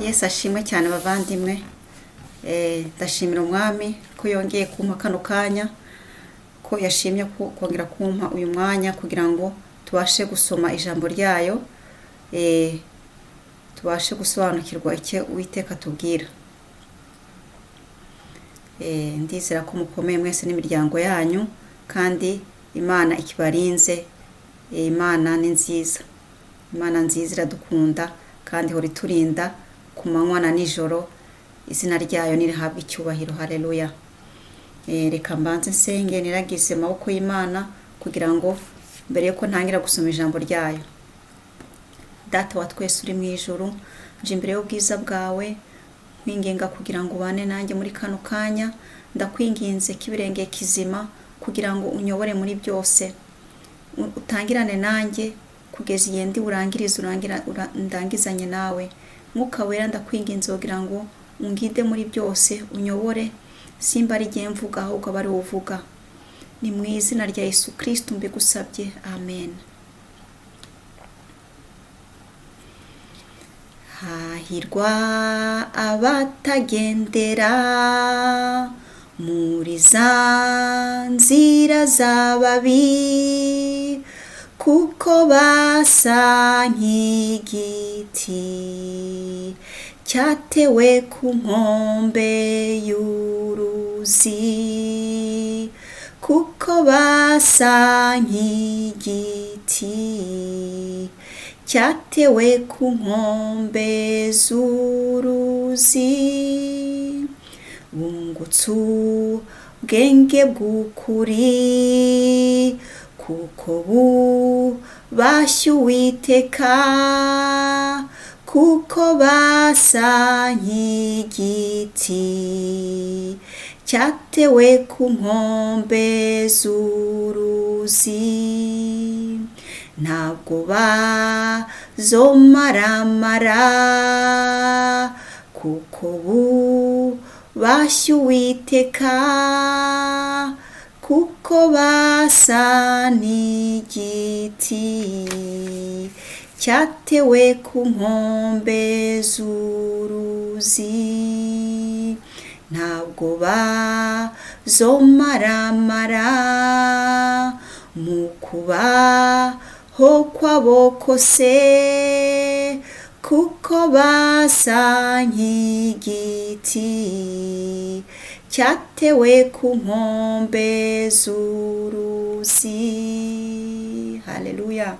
Yesu ashimwe cyane bavandimwe. Ndashimira umwami ko yongeye kumpa kano kanya, ko yashimye kongera kumpa uyu mwanya kugira ngo tubashe gusoma ijambo ryayo, tubashe gusobanukirwa icyo Uwiteka atubwira. Ndizera ko mukomeye mwese n'imiryango yanyu, kandi Imana ikibarinze. Imana ni nziza, Imana nziza iradukunda kandi ihora iturinda ku manywa na nijoro. Izina ryayo nirihabwe icyubahiro. Haleluya. Reka mbanze nsenge niragize amaboko y'Imana kugira ngo mbere yuko ntangira gusoma ijambo ryayo. Data wa twese uri mu ijuru, nje imbere y'ubwiza bwawe nkwinginga kugira ngo ubane nanjye muri kano kanya. Ndakwinginze k'ibirenge kizima kugira ngo unyobore muri byose, utangirane nanjye kugeza igihe ndi burangirize, ndangizanye nawe. Mwuka wera, ndakwinginze kugira ngo ungide muri byose, unyobore, simba ari igihe mvuga ahubwo abe ari wowe uvuga. Ni mu izina rya Yesu Kristo mbigusabye, amen. Hahirwa abatagendera muri za nzira z'ababi, kuko basa nk'igiti cyatewe ku nkombe y'uruzi, kuko basa nk'igiti cyatewe ku nkombe z'uruzi. Bungutse ubwenge bw'ukuri, kuko bubashye Uwiteka, kuko basa nk'igiti cyatewe ku nkombe z'uruzi. Ntabwo bazomaramara, kuko bubashye Uwiteka, kuko basa n'igiti cyatewe ku nkombe z'uruzi. Ntabwo bazomaramara mu kubaho kwabo kose, kuko basa nk'igiti cyatewe ku nkombe z'uruzi. Haleluya.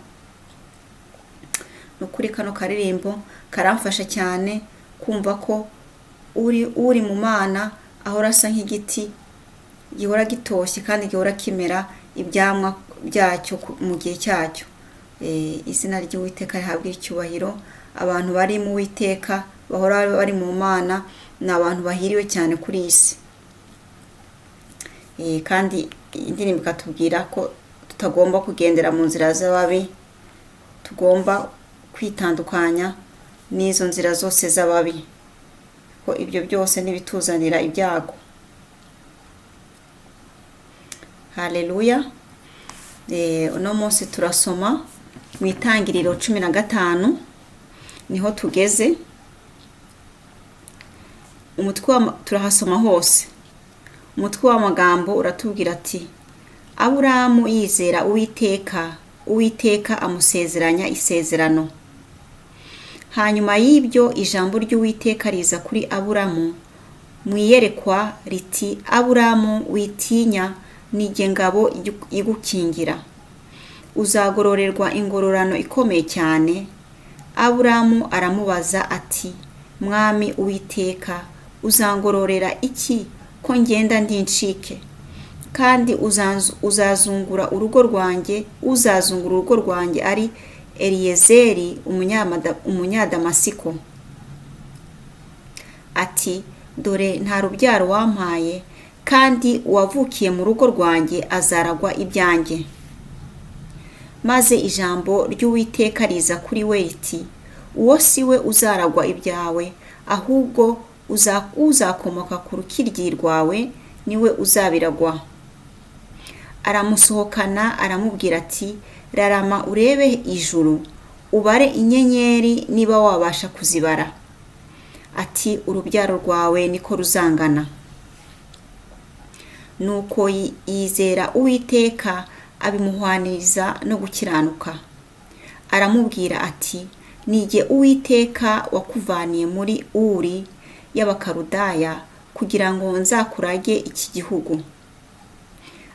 Ni ukuri kano karirimbo karamfasha cyane kumva ko uri mu Mana ahora asa nk'igiti gihora gitoshye kandi gihora kimera ibyamwa byacyo mu gihe cyacyo. Izina ry'Uwiteka rihabwe icyubahiro. Abantu bari mu Uwiteka bahora bari mu Mana ni abantu bahiriwe cyane kuri iyi si. Kandi indirimbo ikatubwira ko tutagomba kugendera mu nzira z'ababi, tugomba kwitandukanya n'izo nzira zose z'ababi, ko ibyo byose n'ibituzanira ibyago. Haleluya. Uno munsi turasoma mu Itangiriro 15, niho tugeze. Turahasoma hose. Umutwe w'amagambo uratubwira ati: Aburahamu yizera Uwiteka, Uwiteka amusezeranya isezerano. Hanyuma y'ibyo ijambo ry'Uwiteka riza kuri Aburahamu mu iyerekwa riti: Aburahamu, witinya, ni jye ngabo igukingira, uzagororerwa ingororano ikomeye cyane. Aburahamu aramubaza ati: Mwami Uwiteka, uzangororera iki ko ngenda ndi incike? Kandi uzazungura urugo rwanjye, uzazungura urugo rwanjye ari Eliyezeri umunyadamasiko. Ati: Dore nta rubyaro wampaye, kandi uwavukiye mu rugo rwanjye azaragwa ibyanjye. Maze ijambo ry'Uwiteka riza kuri we riti: Uwo si we uzaragwa ibyawe, ahubwo uzakomoka ku rukiryi rwawe niwe uzabiragwa. Aramusohokana aramubwira ati: Rarama urebe ijuru, ubare inyenyeri niba wabasha kuzibara. ati urubyaro rwawe niko ruzangana. Nuko yizera Uwiteka abimuhwaniriza no gukiranuka. Aramubwira ati nijye Uwiteka wakuvaniye muri Uri y'Abakaludaya kugira ngo nzakurage iki gihugu.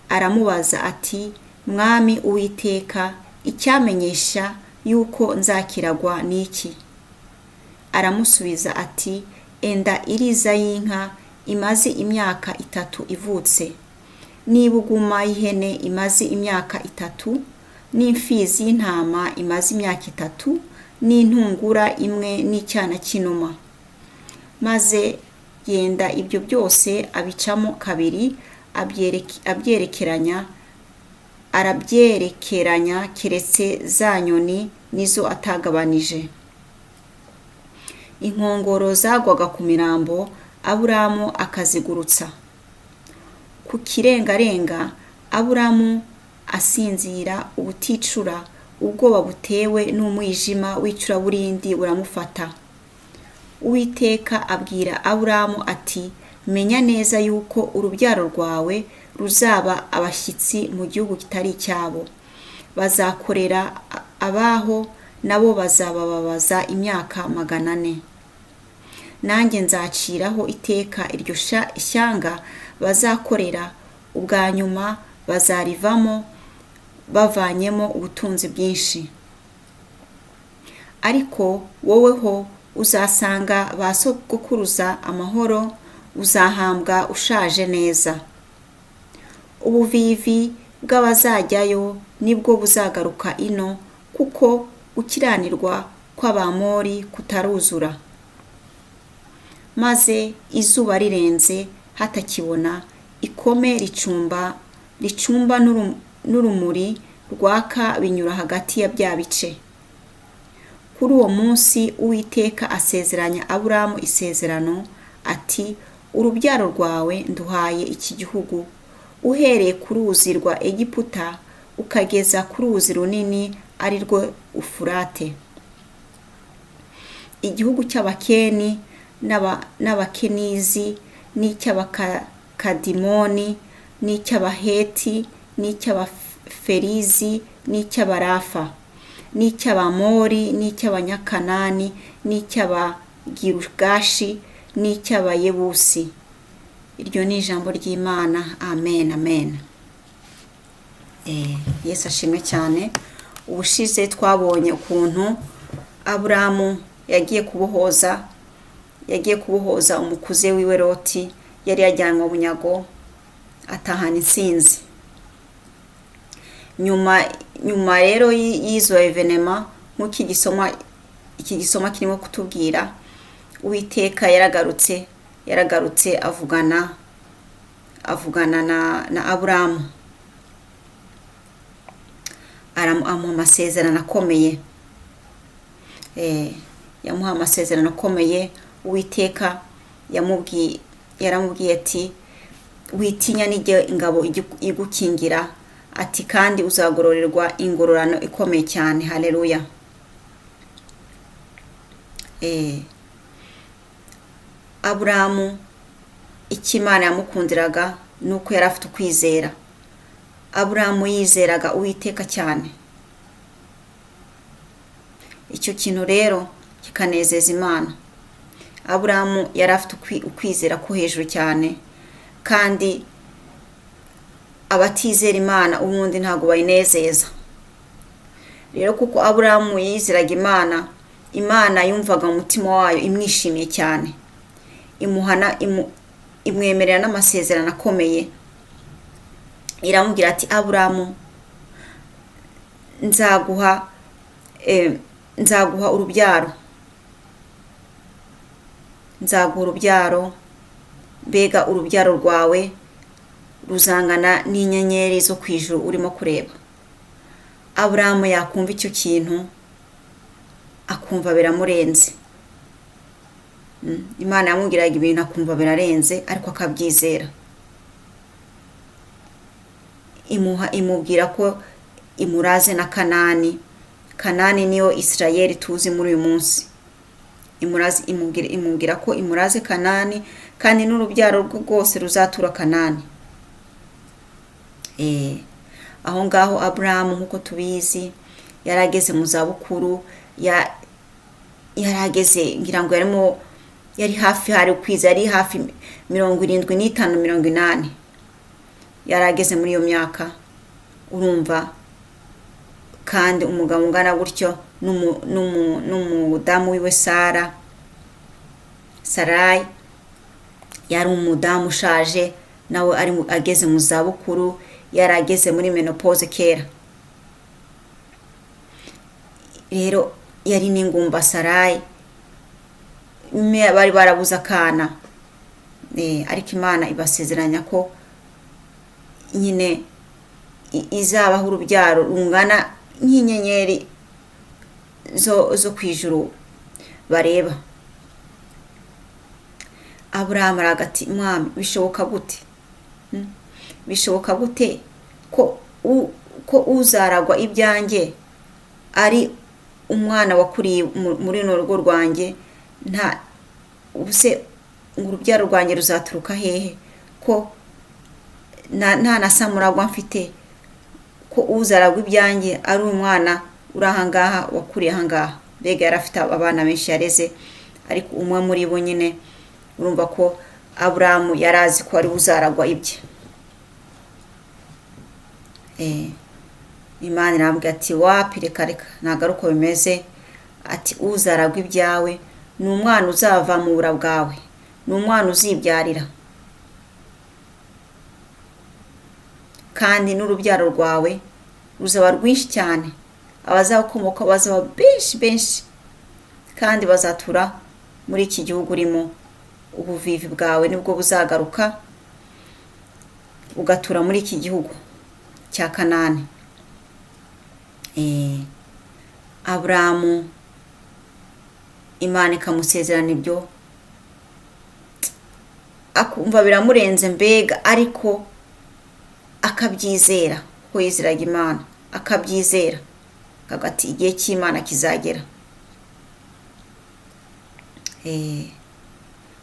Aramubaza ati Mwami Uwiteka, icyamenyesha yuko nzakiragwa n'iki? Aramusubiza ati enda iriza y'inka imaze imyaka 3 ivutse, n'ibuguma y'ihene imaze imyaka 3, n'imfizi y'intama imaze imyaka 3, n'intungura imwe n'icyana cy'inuma. Maze yenda ibyo byose abicamo kabiri, abyerekeranya, arabyerekeranya keretse za nyoni nizo atagabanije. Inkongoro zagwaga ku mirambo, Aburamu akazigurutsa. Ku kirengarenga Aburamu asinzira ubuticura, ubwoba butewe n'umwijima w'icuraburindi buramufata. Uwiteka abwira Aburamu ati menya neza yuko urubyaro rwawe ruzaba abashyitsi mu gihugu kitari icyabo, bazakorera abaho nabo bazabababaza imyaka 400. Nanjye nzaciraho iteka iryo shyanga bazakorera, ubwa nyuma bazarivamo bavanyemo ubutunzi bwinshi. Ariko woweho uzasanga ba sogokuruza amahoro, uzahambwa ushaje neza. Ubuvivi bw'abazajyayo nibwo buzagaruka ino, kuko gukiranirwa kw'Abamori kutaruzura. Maze izuba rirenze hatakibona, ikome ricumba n'urumuri rwaka binyura hagati ya bya bice. Kuri uwo munsi Uwiteka asezeranya Aburamu isezerano ati urubyaro rwawe nduhaye iki gihugu, uhereye ku ruzi rwa Egiputa ukageza ku ruzi runini ari rwo Ufurate, igihugu cy'Abakeni n'Abakenizi n'icy'Abakadimoni n'icy'Abaheti n'icy'Abaferizi n'icy'Abarafa n'icy'Abamori n'icy'Abanyakanani n'icy'Abagirugashi n'icy'Abayebusi. Iryo ni ijambo ry'Imana. Amen, amen. Yesu ashimwe cyane. Ubushize twabonye ukuntu Aburamu yagiye kubohoza umukuze wiwe Loti yari yajyanywe bunyago, atahana intsinzi. Nyuma rero y'izo evenema, nk'uko iki gisoma kirimo kutubwira, Uwiteka yaragarutse avugana na Aburamu, amuha amasezerano akomeye. Yamuha amasezerano akomeye. Uwiteka yaramubwiye ati witinya nijye ingabo igukingira, ati kandi uzagororerwa ingororano ikomeye cyane. Haleluya. Aburamu icyo Imana yamukundiraga nuko yari afite ukwizera. Aburamu yizeraga Uwiteka cyane. Icyo kintu rero kikanezeza Imana. Aburamu yari afite ukwizera ko hejuru cyane, kandi abatizera Imana ubundi ntabwo bayinezeza. Rero kuko Aburamu yizeraga Imana, Imana yumvaga mu mutima wayo imwishimiye cyane, imuhana imwemerera n'amasezerano akomeye. Iramubwira ati Aburamu, nzaguha urubyaro, nzaguha urubyaro, mbega urubyaro rwawe ruzangana n'inyenyeri zo ku ijuru urimo kureba. Aburamu yakumva icyo kintu akumva biramurenze. Imana yamubwiraga ibintu akumva birarenze, ariko akabyizera. Imubwira ko imuraze na Kanani. Kanani niyo Isirayeli tuzi muri uyu munsi. Imubwira ko imuraze Kanani, kandi n'urubyaro rwe rwose ruzatura Kanani. Aho ngaho Aburahamu, nk'uko tubizi, yari ageze mu zabukuru, yari ageze, ngira ngo yarimo, yari hafi, hari ukwiza, yari hafi 75, 80, yari ageze muri iyo myaka, urumva. Kandi umugabo ungana gutyo n'umudamu wiwe Sara, Sarayi, yari umudamu ushaje nawe, ari ageze mu zabukuru, yari ageze muri menopause kera. Rero yari n'ingumba Sarayi, bari barabuze akana. Ariko Imana ibasezeranya ko nyine izabaho urubyaro rungana nk'inyenyeri zo ku ijuru bareba. Aburahamu araga ati: "Mwami, bishoboka gute? Bishoboka gute ko uzaragwa ibyanjye ari umwana wakuriye muri runo rugo rwanjye? Nta ubuse ngo urubyaro rwanjye ruzaturuka hehe, ko nta na samuragwa mfite, ko uzaragwa ibyanjye ari umwana uri ahangaha, wakuriye ahangaha?" Mbega yari afite abana benshi yareze, ariko umwe muri bo nyine, urumva ko Aburahamu yari azi ko ari we uzaragwa ibye. Imana irambwira ati: "Wapi, reka reka, ntabwo ari uko bimeze." Ati: "Uzaragwa ibyawe ni umwana uzava mu bura bwawe, ni umwana uzibyarira, kandi n'urubyaro rwawe ruzaba rwinshi cyane, abazakomoka bazaba benshi benshi, kandi bazatura muri iki gihugu urimo. Ubuvivi bwawe nibwo buzagaruka ugatura muri iki gihugu cya Kanani." Aburahamu, Imana ikamusezerana ibyo, akumva biramurenze mbega, ariko akabyizera kuko yizeraga Imana, akabyizera akavuga ati: "Igihe cy'Imana kizagera."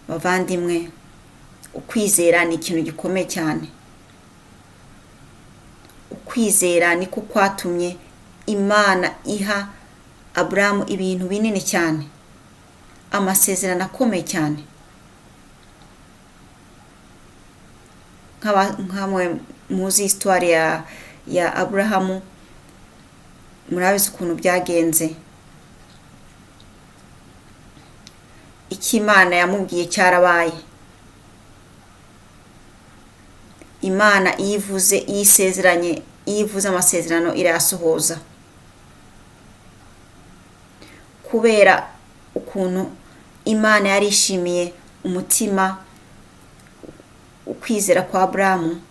Bavandimwe, ukwizera ni ikintu gikomeye cyane. Ukwizera niko kwatumye Imana iha Aburahamu ibintu binini cyane, amasezerano akomeye cyane. Nkamwe muzi histoire ya Aburahamu, murabizi ukuntu byagenze. Icyo Imana yamubwiye cyarabaye. Imana iyo ivuze, iyo isezeranye, iyo ivuze amasezerano irayasohoza. Kubera ukuntu Imana yarishimiye umutima, ukwizera kwa Aburahamu,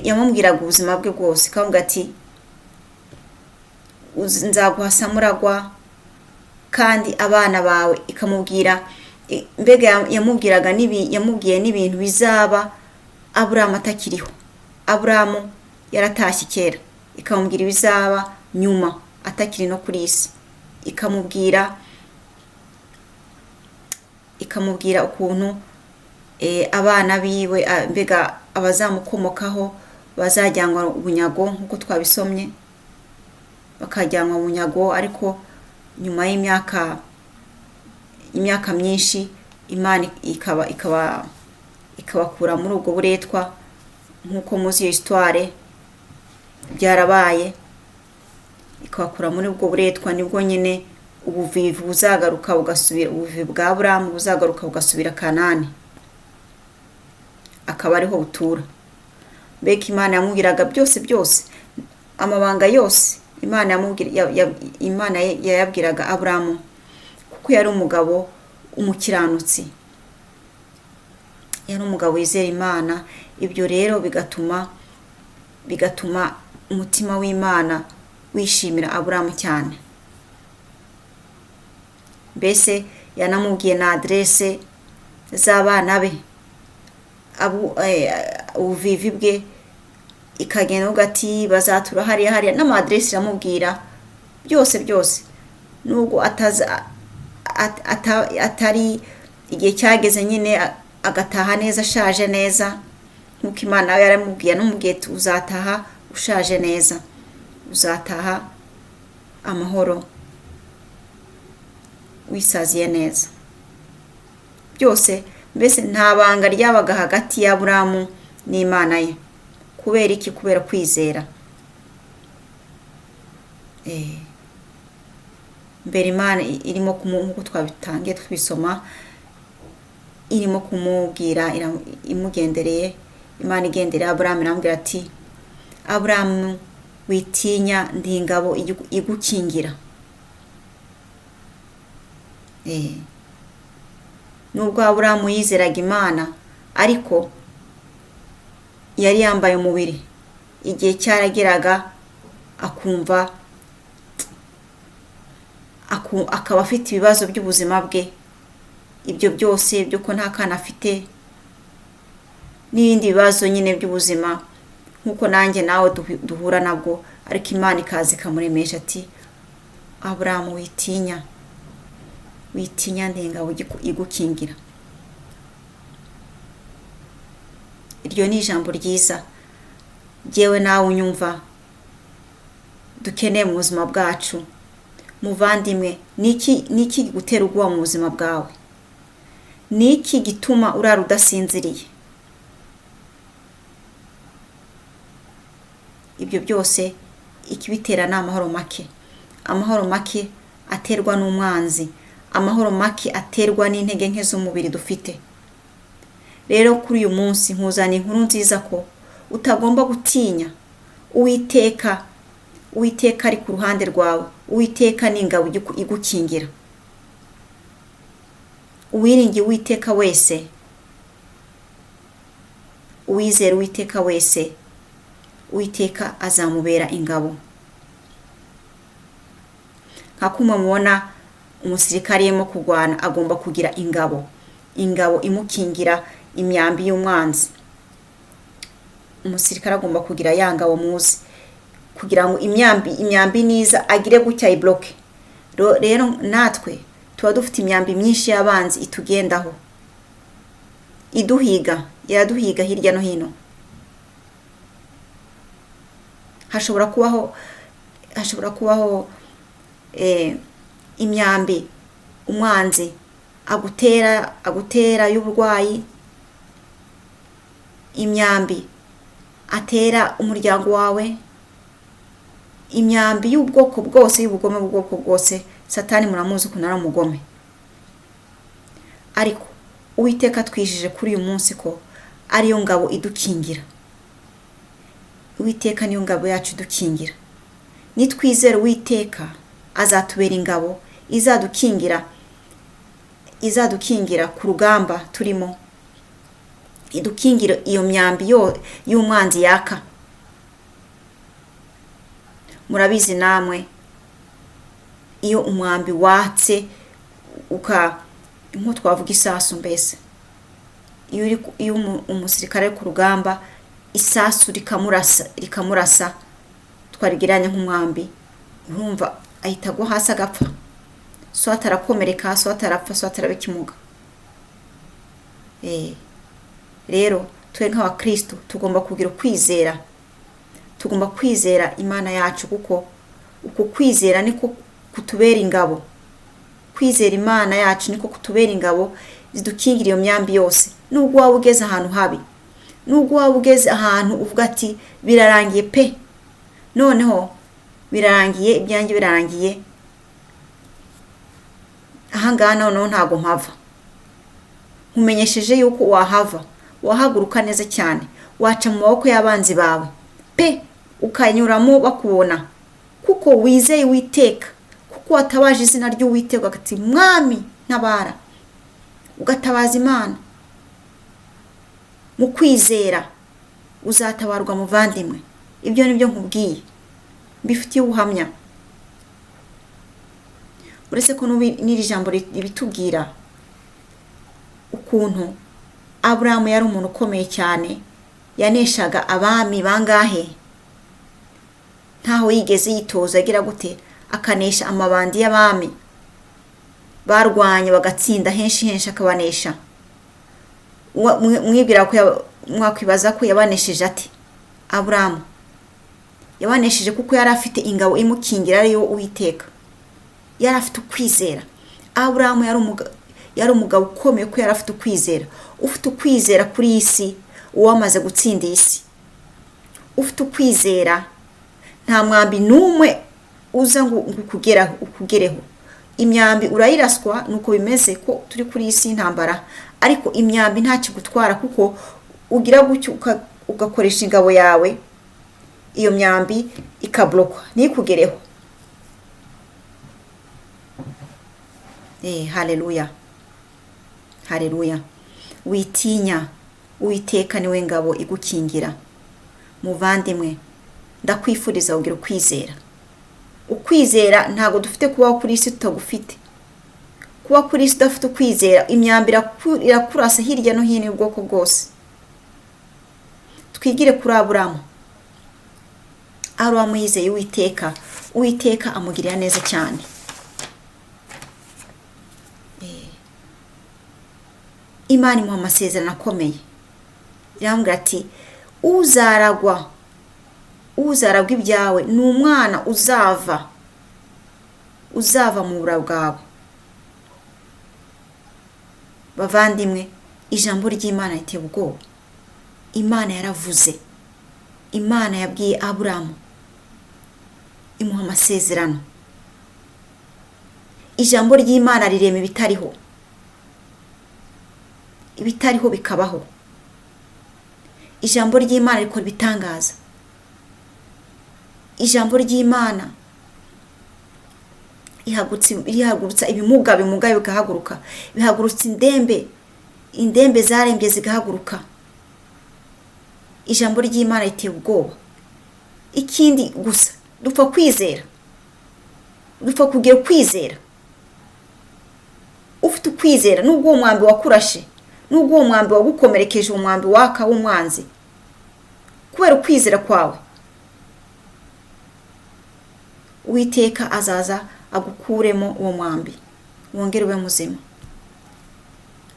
yamubwiraga ubuzima bwe bwose, ikavuga ati: "Nzaguha samuragwa kandi abana bawe." Ikamubwira, mbega yamubwiraga yamubwiye n'ibintu bizaba Aburahamu atakiriho. Aburahamu yaratashye kera, ikamubwira ibizaba nyuma atakiri no kuri isi. Ikamubwira ukuntu abana biwe, mbega abazamukomokaho, bazajyanwa bunyago nk'uko twabisomye, bakajyanwa bunyago, ariko nyuma y'imyaka myinshi Imana ikabakura muri ubwo buretwa, nk'uko muzi iyo histoire byarabaye. Ikabakura muri ubwo buretwa, nibwo nyine ubuvivi buzagaruka bugasubira, ubuvivi bwa Aburahamu buzagaruka bugasubira Kanani, akaba ariho butura. Mbega Imana yamubwiraga byose byose, amabanga yose Imana yayabwiraga Aburahamu, kuko yari umugabo umukiranutsi, yari umugabo wizera Imana. Ibyo rero bigatuma umutima w'Imana wishimira Aburahamu cyane. Mbese yanamubwiye na aderese z'abana be, ubuvivi bwe, ikagenda avuga ati: "Bazatura hariya hariya," n'amadiresi iramubwira. Byose byose, nubwo atari igihe cyageze nyine agataha neza, ashaje neza, nk'uko Imana nawe yaramubwiye, yanamubwiye ati uzataha ushaje neza, uzataha amahoro, wisaziye neza. Byose mbese nta banga ryabaga hagati ya Aburamu n'Imana ye. Kubera iki? Kubera kwizera. Mbere Imana irimo, nk'uko twabitangiye tubisoma, irimo kumubwira, imugendereye, Imana igendereye Aburamu iramubwira ati Aburamu witinya, ndi ingabo igukingira. Nubwo Aburamu yizeraga Imana, ariko yari yambaye umubiri. Igihe cyarageraga akumva akaba afite ibibazo by'ubuzima bwe, ibyo byose by'uko nta kana afite n'ibindi bibazo nyine by'ubuzima, nk'uko nanjye nawe duhura nabwo. Ariko Imana ikaza ikamuremesha ati Aburamu witinya, witinya, ndi ingabo igukingira. Iryo ni ijambo ryiza jyewe nawe unyumva dukeneye mu buzima bwacu. Muvandimwe, ni iki gutera ubwoba mu buzima bwawe? Ni iki gituma urara udasinziriye? Ibyo byose ikibitera ni amahoro make. Amahoro make aterwa n'umwanzi, amahoro make aterwa n'intege nke z'umubiri dufite. Rero kuri uyu munsi nkuzaniye inkuru nziza ko utagomba gutinya. Uwiteka, Uwiteka ari ku ruhande rwawe. Uwiteka ni ingabo igukingira. Uwiringiye Uwiteka wese, uwizera Uwiteka wese, Uwiteka azamubera ingabo. Nka kumwe mubona umusirikare arimo kurwana, agomba kugira ingabo, ingabo imukingira imyambi y'umwanzi. Umusirikare agomba kugira ya ngabo muzi, kugira ngo imyambi niza agire gutya ayibloke. Rero natwe tuba dufite imyambi myinshi y'abanzi itugendaho, iduhiga, iraduhiga hirya no hino. Hashobora kubaho imyambi umwanzi agutera y'uburwayi, imyambi atera umuryango wawe, imyambi y'ubwoko bwose, y'ubugome bw'ubwoko bwose. Satani muramuzi ukuntu ari umugome. Ariko Uwiteka twijije kuri uyu munsi ko ariyo ngabo idukingira. Uwiteka niyo ngabo yacu idukingira. Nitwizera Uwiteka azatubera ingabo izadukingira ku rugamba turimo, idukingira iyo myambi y'umwanzi yaka. Murabizi namwe, iyo umwambi watse nko twavuga isasu mbese, iyo umusirikare ku rugamba isasu rikamurasa, twarigereranya nk'umwambi, urumva ahita agwa hasi agapfa, so atarakomereka, so atarapfa, so ataraba ikimuga. Rero twe nk'abakristo tugomba kugira ukwizera, tugomba kwizera Imana yacu, kuko uku kwizera niko kutubera ingabo. Kwizera Imana yacu niko kutubera ingabo zidukingira iyo myambi yose. Nubwo waba ugeze ahantu habi, nubwo waba ugeze ahantu uvuga ati birarangiye pe, noneho birarangiye, ibyanjye birarangiye, ahangaha noneho ntago mpava, nkumenyesheje yuko wahava, wahaguruka neza cyane, waca mu maboko y'abanzi bawe pe, ukanyuramo bakubona, kuko wizeye Uwiteka, kuko watabaje izina ry'Uwiteka ati Mwami ntabara, ugatabaza Imana mu kwizera, uzatabarwa muvandimwe. Ibyo nibyo nkubwiye, mbifitiye ubuhamya. Uretse ko n'iri jambo ribitubwira ukuntu Aburamu yari umuntu ukomeye cyane, yaneshaga abami bangahe, ntaho yigeze yitoza agira gute, Akanesha amabandi y'abami barwanye bagatsinda henshi henshi, akabanesha. Mwibwira ko mwakwibaza ko yabanesheje ati? Aburamu yabanesheje kuko yari afite ingabo imukingira, ariyo Uwiteka. Yari afite ukwizera. Aburamu yari umugabo ukomeye kuko yari afite ukwizera. Ufite ukwizera kuri iyi si, uwamaze gutsinda iyi si. Ufite ukwizera nta mwambi n'umwe uza ngo ukugereho. Imyambi urayiraswa, nuko bimeze ko turi kuri iyi si y'intambara, ariko imyambi ntakigutwara kuko ugira gutyo ugakoresha ingabo yawe, iyo myambi ikaburokwa ntikugereho. Haleluya, haleluya. Witinya, Uwiteka niwe ngabo igukingira. Muvandimwe, ndakwifuriza kugira ukwizera. Ukwizera ntabwo dufite kubaho kuri isi tutagufite. Kuba kuri isi udafite ukwizera, imyambi irakurasa hirya no hino y'ubwoko bwose. Twigire kuri Aburamu. Aburamu yizeye Uwiteka, Uwiteka amugirira neza cyane. Imana imuha amasezerano akomeye, irambwira ati uzaragwa ibyawe ni umwana uzava mu bura bwawe. Bavandimwe, ijambo ry'Imana riteye ubwoba. Imana yaravuze, Imana yabwiye Aburamu, imuha amasezerano. Ijambo ry'Imana rirema ibitariho, ibitariho bikabaho. Ijambo ry'Imana rikora ibitangaza. Ijambo ry'Imana rihagurutsa ibimuga, bimugaye bigahaguruka, bihagurutsa indembe, indembe zarembye zigahaguruka. Ijambo ry'Imana riteye ubwoba. Ikindi gusa dupfa kwizera, dupfa kugira ukwizera. Ufite ukwizera, nubwo uwo mwambi wakurashe, nubwo uwo mwambi wagukomerekeje, umwambi waka w'umwanzi, kubera ukwizera kwawe Uwiteka azaza agukuremo uwo mwambi, wongere ube muzima.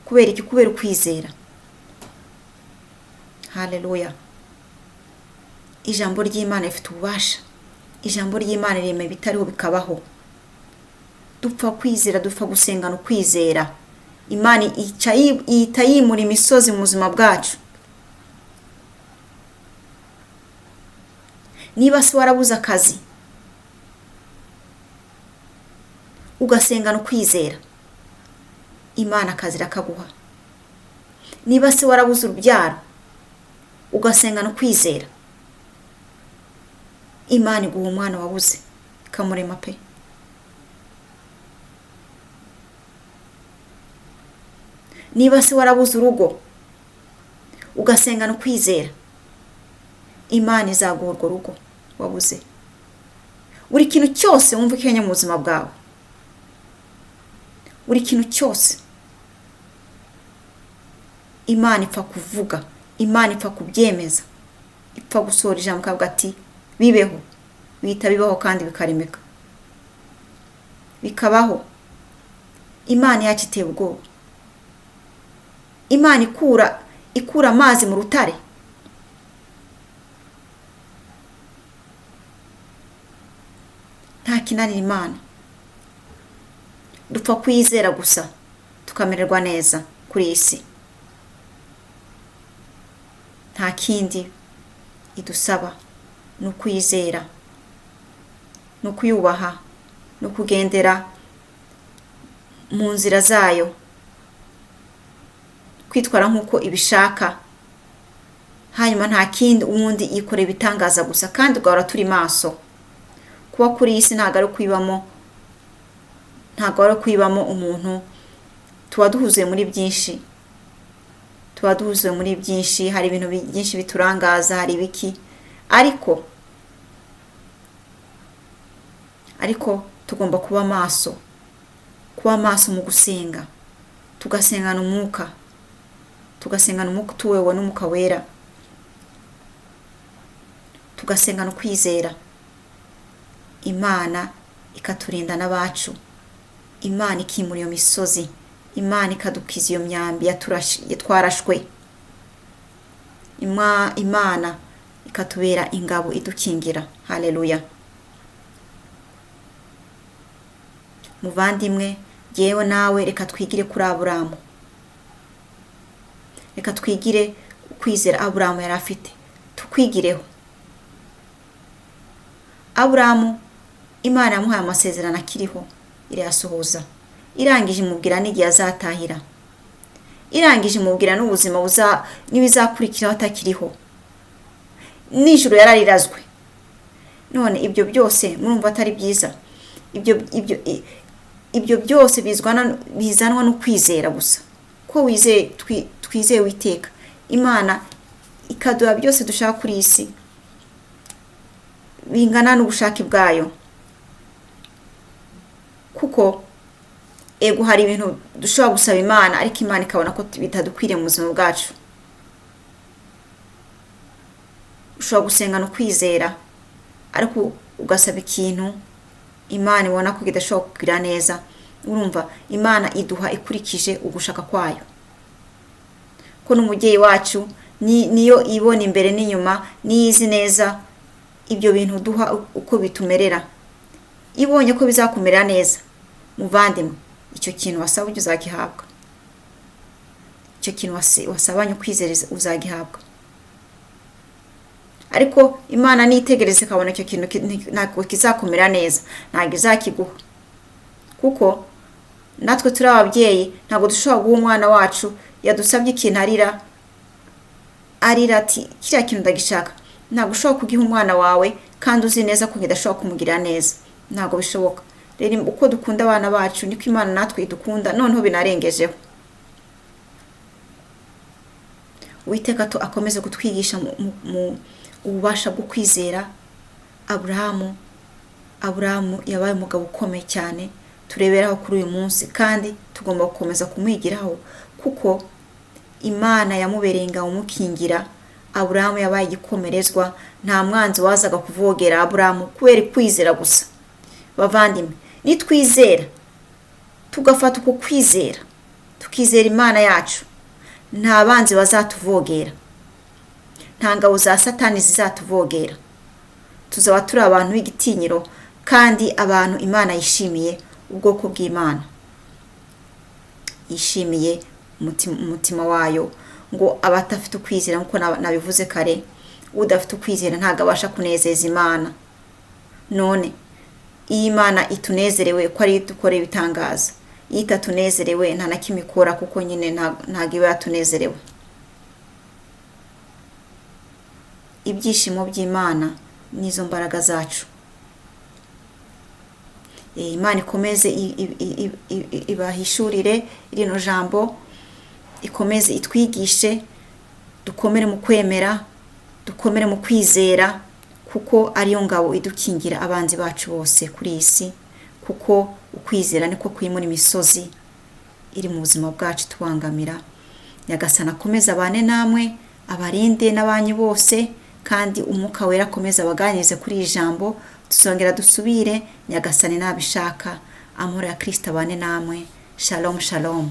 Kubera iki? Kubera ukwizera. Haleluya. Ijambo ry'Imana rifite ububasha. Ijambo ry'Imana rirema ibitariho bikabaho. Dupfa kwizera, dupfa gusengana ukwizera. Imana ihita yimura imisozi mu buzima bwacu. Niba se warabuze akazi, ugasengana ukwizera, Imana akazi irakaguha. Niba se warabuze urubyaro, ugasengana ukwizera, Imana iguha umwana wabuze ikamurema pe. Niba se warabuze urugo, ugasengana ukwizera, Imana izaguha urwo rugo wabuze. Buri kintu cyose wumva ukeneye mu buzima bwawe, buri kintu cyose Imana ipfa kuvuga, Imana ipfa kubyemeza, ipfa gusohora ijambo ikavuga ati bibeho, bihita bibaho kandi bikaremeka, bikabaho. Imana yacu iteye ubwoba. Imana ikura amazi mu rutare. Nta kinanira Imana. Dupfa kwizera gusa tukamererwa neza kuri iyi si. Nta kindi idusaba, ni ukwizera, ni ukuyubaha, ni ukugendera mu nzira zayo, kwitwara nk'uko ibishaka. Hanyuma nta kindi, ubundi yikorera ibitangaza gusa, kandi ugahora turi maso. Kuba kuri iyi si ntabwo ari kwibamo, ntabwo ari kwibamo umuntu. Tuba duhuzuye muri byinshi, tuba duhuzuye muri byinshi, hari ibintu byinshi biturangaza, hari ibiki, ariko tugomba kuba maso, kuba maso mu gusenga, tugasengana umwuka, tugasengana umwuka tuwewe n'Umwuka Wera, tugasengana ukwizera. Imana Ikaturinda n'abacu, Imana ikimura iyo misozi, Imana ikadukiza iyo myambi yatwarashwe, Imana ikatubera ingabo idukingira. Haleluya. Muvandimwe, jyewe nawe reka twigire kuri Aburamu, reka twigire ukwizera Aburamu yari afite, tukwigireho. Aburamu Imana yamuhaye amasezerano akiriho, irayasohoza, irangije imubwira n'igihe azatahira, irangije imubwira n'ubuzima n'ibizakurikiraho atakiriho, nijoro yararirazwe. None ibyo byose murumva atari byiza? Ibyo byose bizanwa no kwizera gusa, ko wizeye, twizeye Uwiteka, Imana ikaduha byose dushaka kuri iyi si bingana n'ubushake bwayo. Kuko ego hari ibintu dushobora gusaba Imana, ariko Imana ikabona ko bitadukwiriye mu buzima bwacu. Ushobora gusenga no kwizera, ariko ugasaba ikintu Imana ibona ko kidashobora kugira neza. Urumva Imana iduha ikurikije ugushaka kwayo, ko n'umubyeyi wacu niyo ibona imbere n'inyuma, niyo izi neza ibyo bintu duha uko bitumerera. Ibonye ko bizakumera neza, muvandimwe, icyo kintu wasaba ujye uzagihabwa, icyo kintu wasabanye ukwizera uzagihabwa. Ariko Imana nitegereza ikabona icyo kintu ntabwo kizakumera neza, ntabwo izakiguha. Kuko natwe turi ababyeyi, ntabwo dushobora guha umwana wacu yadusabye ikintu arira arira ati kiriya kintu ndagishaka. Ntabwo ushobora kugiha umwana wawe kandi uzi neza ko kidashobora kumugirira neza, ntabwo bishoboka. Rero uko dukunda abana bacu niko Imana natwe idukunda, noneho binarengejeho. Uwiteka akomeze kutwigisha mu ububasha bwo kwizera. Aburahamu yabaye umugabo ukomeye cyane, tureberaho kuri uyu munsi, kandi tugomba gukomeza kumwigiraho, kuko Imana yamubereye ingabo umukingira. Aburahamu yabaye igikomerezwa, nta mwanzi wazaga kuvogera Aburahamu kubera kwizera gusa. Bavandimwe, nitwizera tugafata uko kwizera, tukizera Imana yacu, nta banzi bazatuvogera, nta ngabo za Satani zizatuvogera. Tuzaba turi abantu b'igitinyiro, kandi abantu Imana yishimiye, ubwoko bw'Imana yishimiye umutima wayo. Ngo abatafite ukwizera, nkuko nabivuze kare, udafite ukwizera ntabwo abasha kunezeza Imana. None iyi Imana itunezerewe ko ari dukora ibitangaza, iyo itatunezerewe nta na kimwe ikora, kuko nyine ntabwo iba yatunezerewe. Ibyishimo by'Imana nizo mbaraga zacu. Imana ikomeze ibahishurire rino jambo, ikomeze itwigishe, dukomere mu kwemera, dukomere mu kwizera, kuko ariyo ngabo idukingira abanzi bacu bose kuri iyi si. Kuko ukwizera niko kwimura imisozi iri mu buzima bwacu tubangamira. Nyagasani akomeze abane namwe, abarinde n'abanyu bose, kandi Umwuka Wera akomeze abaganirize kuri iri jambo. Tuzongera dusubire, Nyagasani nabishaka. Amahoro ya Kristo abane namwe. Shalom, shalom.